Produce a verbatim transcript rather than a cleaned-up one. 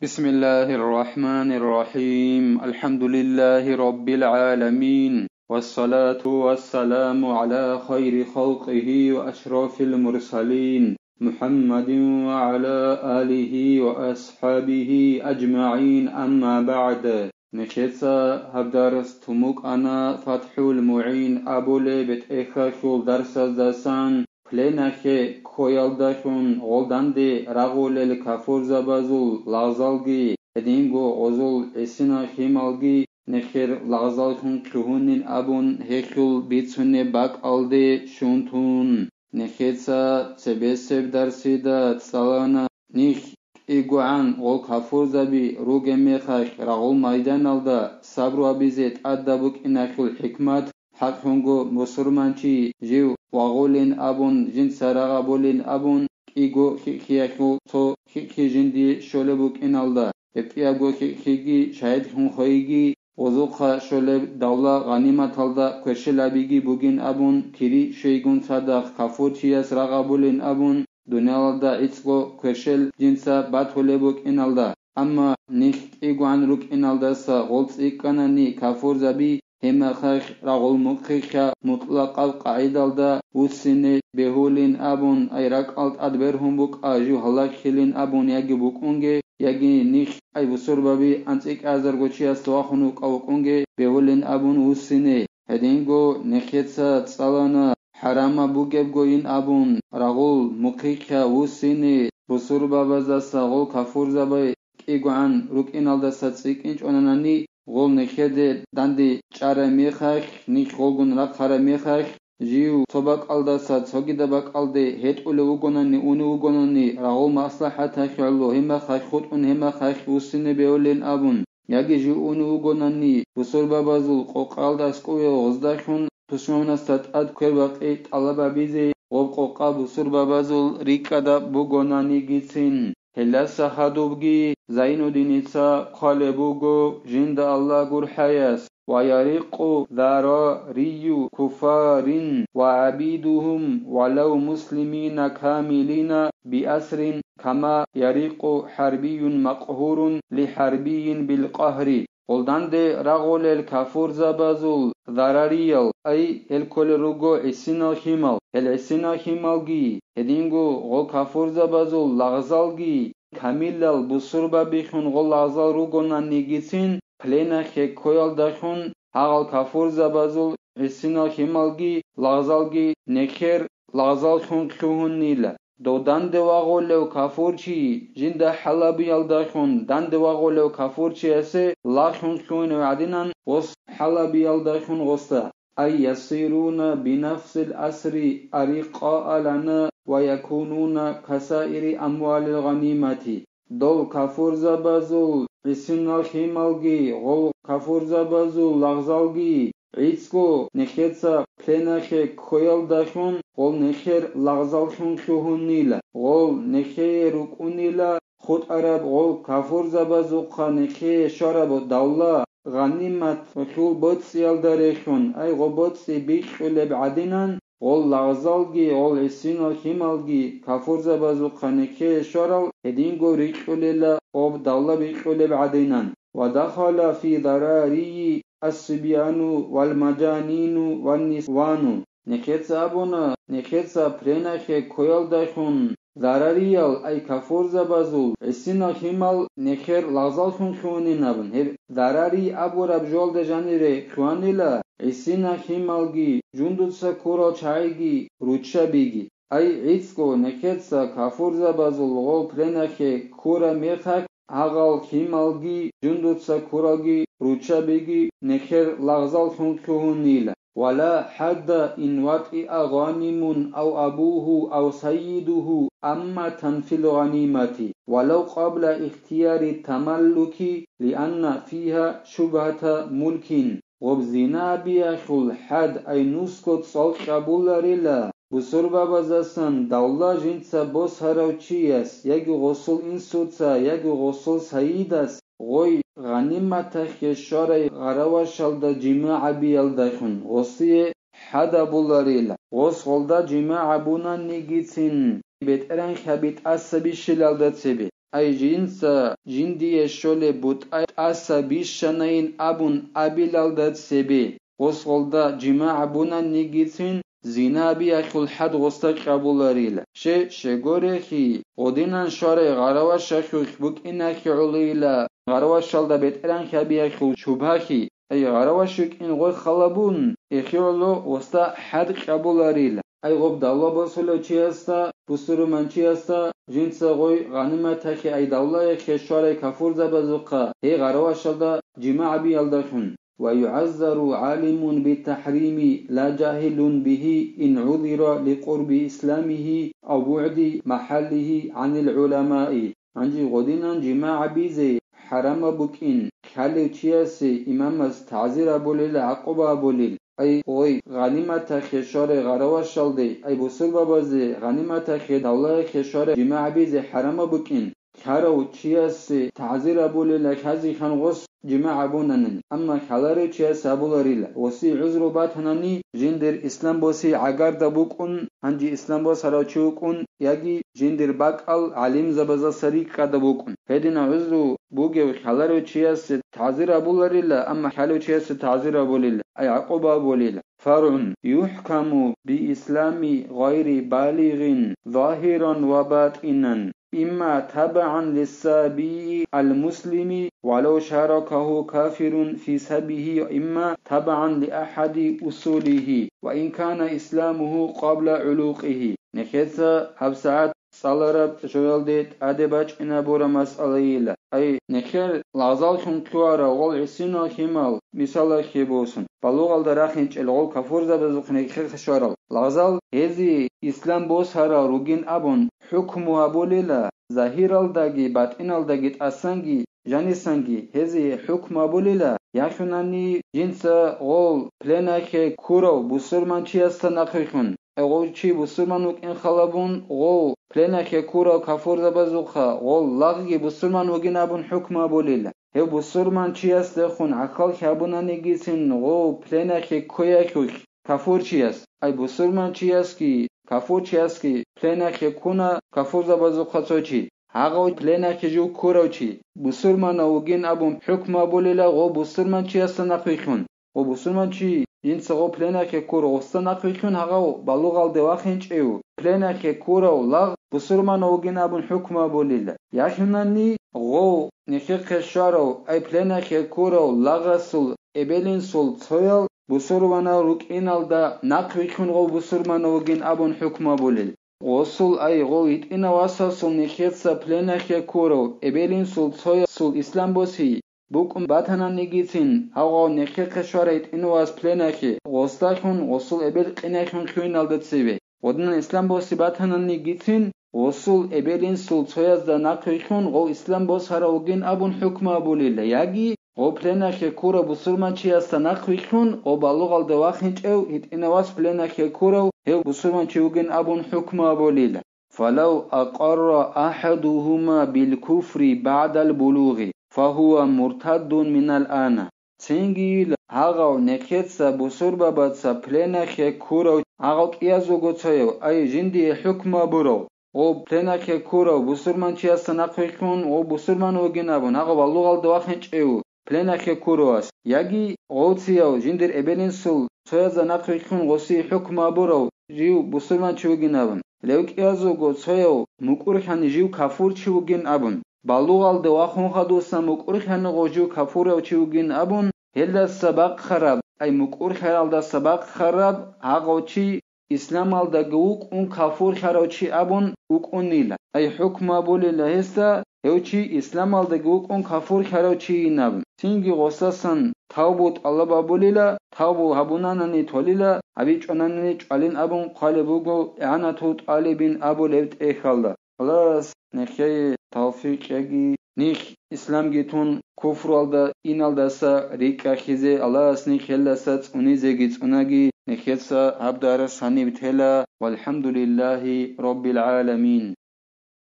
بسم الله الرحمن الرحيم. الحمد لله رب العالمين. والصلاة والسلام على خير خلقه وأشرف المرسلين محمد وعلى آله وأصحابه أجمعين. أما بعد. Нехеца гьаб дарс тун букӀана ФатхӀул МугӀин абулеб бетӀехьалъул дарсаздасан, пленахье ккоялдалъун гъолданде рагъулел кафурзабазул лагъзалги, гьединго гъозул гӀисинал хималги нехер лагъзаллъун лъугьунин абун гьелъул бицунеб бакӀалде щун тун. Нехеца цебесеб дарсида цӀалана, нилъ кӀигогӀан гъол кафурзаби ругеб мехалъ рагъул майданалда сабру гьабизе тӀадаб букӀиналъул хӀикмат, хӀакълъунго бусурманчи жив вагъулин абун, жинца рагъ гьабулин абун, кӀиго хихьиялъул цо хихьи жиндие щолеб букӀиналда, гьеб кӀиябго хихьиги шагьидлъун хвейги, гъозухъа щолеб давла гъаниматалда кверщел гьабиги бугин абун, кири щвейгун цадахъ кафурчияс рагъ гьабулин абун, дуниялалда гӀицӀго кверщел жинца батулеб букӀиналда, амма нилъ кӀигогӀан рукӀиналдаса гъол цӀикӀкӀанани кафурзаби, гьеб мехалъ рагъул мухъихъа мутӀлакъаб къагӀидалда вуссине бегьулин абун, ай ракӀал тӀад бергьун букӀа жив гьалаклъилин абун яги букӀунге, яги нилъ ай бусурбаби анцӀикӀкӀазарго чиясда вахун вукӀа вукӀунге бегьулин абун вуссине. Гьединго нехеца цӀалана, хӀарамаб бугебгойин абун, рагъул мухъихъа вуссине, бусурбабаздаса гъол кафурзабай кӀигогӀан рукӀиналдаса цӀикӀкӀинчӀонанани, гъол нехеде данде чӀараб мехалъ, нилъ гъолгун рахъараб мехалъ, жив цо бакӀалдаса цогидаб бакӀалде гьетӀулев вугонани, унев вугонани, рагъул маслахӀаталъе гӀоло гьеб мехалъ хутӀун, гьеб мехалъ вуссине бегьулин абун, яги жив унев вугонани, бусурбабазул къокъалда аскӀове гъоздалъун пусманасда тӀад квербакъи тӀалаб гьабизе, гъоб къокъа бусурбабазул рикӀкӀадаб бугонанигицин. Гьелдаса хадубги Зайнуддиница хъвалеб буго жинда Аллагь гурхӀаяс: ويرق ضراري كفار وعبيدهم ولو مسلمين كاملين بأسر كما يرق حربي مقهور لحربي بالقهر. Гъолданде рагъулел кафурзабазул зарариял, ай, гьел кколел руго гӀисинал химал, гьел гӀисинал хималги, гьединго гъол кафурзабазул лагъзалги, камилал бусурбабихъун гъол лагъзал ругонанигицин, пленахье ккоялдалъун гьагъал кафурзабазул гӀисинал хималги лагъзалги нехер лагъзаллъун лъугьунила. Дов данде вагъулев кафурчи жинда хӀалабиялдалъун данде вагъулев кафурчиясе лагълъун лъугьунев гӀадинан гъос хӀалабиялдалъун гъосда. أي يصيرون بنفس الأسر أرقاء لنا ويكونون كسائر أموال الغنيمة. Дол кафурзабазул гӀисинал хималги, гъол кафурзабазул лагъзалги, гӀицӀго нехеца пленахье ккоялдалъун гъол нехер лагъзаллъун лъугьунила, гъол нехее рукӀунила хутӀараб гъол кафурзабазухъа нехее щвараб давла, гъанимат, гъолъул боцӀиялда рехун, ай гъо боцӀи бикьулеб гӀадинан, гъол лагъзалги гъол гӀисинал хималги кафурзабазухъа нехее щварал гьединго рикьулела, гъоб давла бикьулеб гӀадинан. ودخل في ضراري الصبيان والمجانين والنسوان. Нехеца абуна, нехеца пленахье ккоялдалъун зарариял, ай кафурзабазул гӀисинал химал нехер лагъзаллъун лъугьунин абун, гьеб зарарий абураб жолда жанире лъугьанила гӀисинал хималги, жундуца ккурал чагӀиги, руччабиги. Ай гӀицӀго нехеца кафурзабазул гъол пленахье ккураб мехалъ, гьагъал хималги, жундуца ккуралги, руччабиги нехер лагъзаллъун лъугьунила. ولا حد إن وطئ غانم أو أبوه أو سيده أمة في الغنيمة ولو قبل اختيار التملك لأن فيها شبهة ملك. Гъоб зина абиялъул хӀад ай нусго цӀал кьабуларила, бусурбабаздасан давла жинца босарав чияс, яги гъосул инсуца, яги гъосул сайидас, гъой гъаниматахье щварай гъаравашалда жимагӀ гьабиялдалъун гъосие хӀад абуларила, гъос гъолда жимагӀ гьабунанигицин, бетӀергьанлъаби тӀаса бищилалда цебе. ай жинца жиндие щолеб бутӀа тӀаса бищанайин абун абилалда цебе, гъос гъолда жимагӀ гьабунанигицин, зина гьабиялъул хӀад гъосда къабуларила. Ще-, щегорехи, гъодинан щварай гъаравашалъулъ букӀинахъе гӀолойила, гъаравашалда бетӀергьанлъи гьабиялъул шубгьахи, ай гъараваш вукӀин гъой халабун, эхиоло гъосда хӀад къабуларила. Ай гъоб давла босулев чиясда, бусурманчиясда, жинца гъой гъаниматахъе ай давлаялъе щварай кафурзабазухъа, гьей гъаравашалда жимагӀ гьабиялдалъун. ويعذر عالم بالتحريم لا جاهل به إن عذر لقرب إسلامه أو بعد محله عن العلماء. Гьанже гъодинан жимагӀ гьабизе хӀарамаб букӀин лъалев чиясе имамас тагӀзир абулел, гӀакъуба абулел. Ай гъой гъаниматахъе щварай гъаравашалде, ай бусурбабазе гъаниматахъе, давлаялъе щварай жимагӀ гьабизе хӀарамаб букӀин, лъарав чиясе тагӀзир абулел лъазе хьан гъос жимагӀ гьабунанин, амма лъаларев чияс гьабуларила. Гъосие гӀузру батанани, жиндир ислам боси гӀагарда букӀун, гьанже ислам босарав чи вукӀун, яги жиндир бакӀал гӀалимзабазаса рикӀкӀада букӀун. Гьединав гӀузру бугев лъаларев чиясе тагӀзир абуларила, амма лъалев чиясе тагӀзир абулила, ай гӀакъуба абулила. فرع: يحكم بإسلام غير بالغ ظاهرا وباطنا، إما تبعا للسابي المسلم ولو شاركه كافر في سبيه، وإما تبعا لأحد أصوله، وإن كان إسلامه قبل علوقه. Нехеца гьабсагӀат цӀалараб жоялде тӀаде бачӀинабураб масъалайила. Ай, нехер лагъзаллъун ккоарав гъол гӀисинал лъимал, мисалалъе босун, балугъалда рахинчӀел гъол кафурзабазухъ нехер хъишарал лагъзал, гьезие ислам босарал ругин абун хӀукму гьабулела, загьиралдаги батӀиналдаги тӀасанги жанисанги гьезие хӀукму гьабулела, яхъунани жинца гъол пленахъе ккурав бусурманчиясда нахъвилълъун. Гъов чи бусурман вукӀин халабун, гъов пленахъе ккурав кафурзабазухъа гъол лагъги бусурман вугин абун хӀукму гьабулел. Гьев бусурманчиясдехун гӀахьал хьабунанигицин гъов пленахъе ккоялъулъ кафурчияс, ай бусурманчиясги кафурчиясги пленахъе ккуна кафурзабазухъа цо чи. Гьагъав пленахъе жив ккурав чи бусурманав вугин абун хӀукму гьабулела гъов бусурманчиясда нахъвилълъун. Ва бусурманчи жинца гъо пленахъе ккур гъосда нахъвилълъун гьагъав балугъалде вахинчӀев, пленахъе ккурав лагъ бусурманав вугин абун хӀукму гьабулел. Яхъунани гъов нехехъе щварав, ай пленахъе ккурав лагъасул эбел-инсул цоял бусурманал рукӀиналда нахъвилълъун гъов бусурманав вугин абун хӀукму гьабулел. Гъосул, ай гъов гьитӀинав васасул нехеца пленахъе ккурав эбел-инсул цоясул ислам боси букӀун батананигицин, гьав гъав нехехъе щварай гьитӀинав вас пленахъе гъосдалъун гъосул эбел къинахъе хьуиналда цеве. Гъодинан ислам боси батананигицин, гъосул эбел-инсул цоязда нахъвилълъун гъов ислам босарав вугин абун хӀукму гьабулел, яги гъов пленахъе ккурав бусурманчиясда нахъвилълъун гъов балугъалде вахинчӀев гьитӀинав вас пленахъе ккурав гьев бусурманчи вугин абун хӀукму гьабулел. فلو أقر أحدهما بالكفر بعد البلوغ فهو مرتد من الآن. Цинги гьагъав нехеца бусурбабаца пленахъе ккурав гьагъав кӀиязулго цояв, ай жиндие хӀукму гьабурав, гъо пленахъе ккурав бусурманчиясда нахъвилълъун гъо бусурман вугин абун гьагъав балугъалда вахинчӀев пленахъе ккуравас, яги гъовцияв жиндир эбел-инсул цоязда нахъвилълъун гъосие хӀукму гьабурав жив бусурманчи вугин абун, лев кӀиязулго цояв мукӀурлъани жив кафурчи вугин абун, балугъалде вахун хадусан мукӀурлъани гъо жив кафурав чи вугин абун, гьелдаса бахъараб, ай мукӀурлъаралдаса бахъараб гьагъав чи исламалдаги вукӀун кафурлъарав чи абун вукӀунила. Ай хӀукму гьабулела гьесда, гьев чи исламалдаги вукӀун кафурлъарав чийин абун. Цинги гъосасан тавбу тӀалаб гьабулила, тавбу гьабунанани толила, гьабичӀонанани чӀвалин абун хъвалеб буго ИгӀанатул тӀалибин абулеб тӀехьалда. Аллагьас нехее тавфикъ кьеги, нилъ исламги тун куфруялда иналдаса рикӀкӀахьизе, Аллагьас нилъ гьелдаса цӀунизеги цӀунаги, нехеца гьаб дарс гьаниб тела. ВалхӀамдулиллагьи раббил гӀаламин.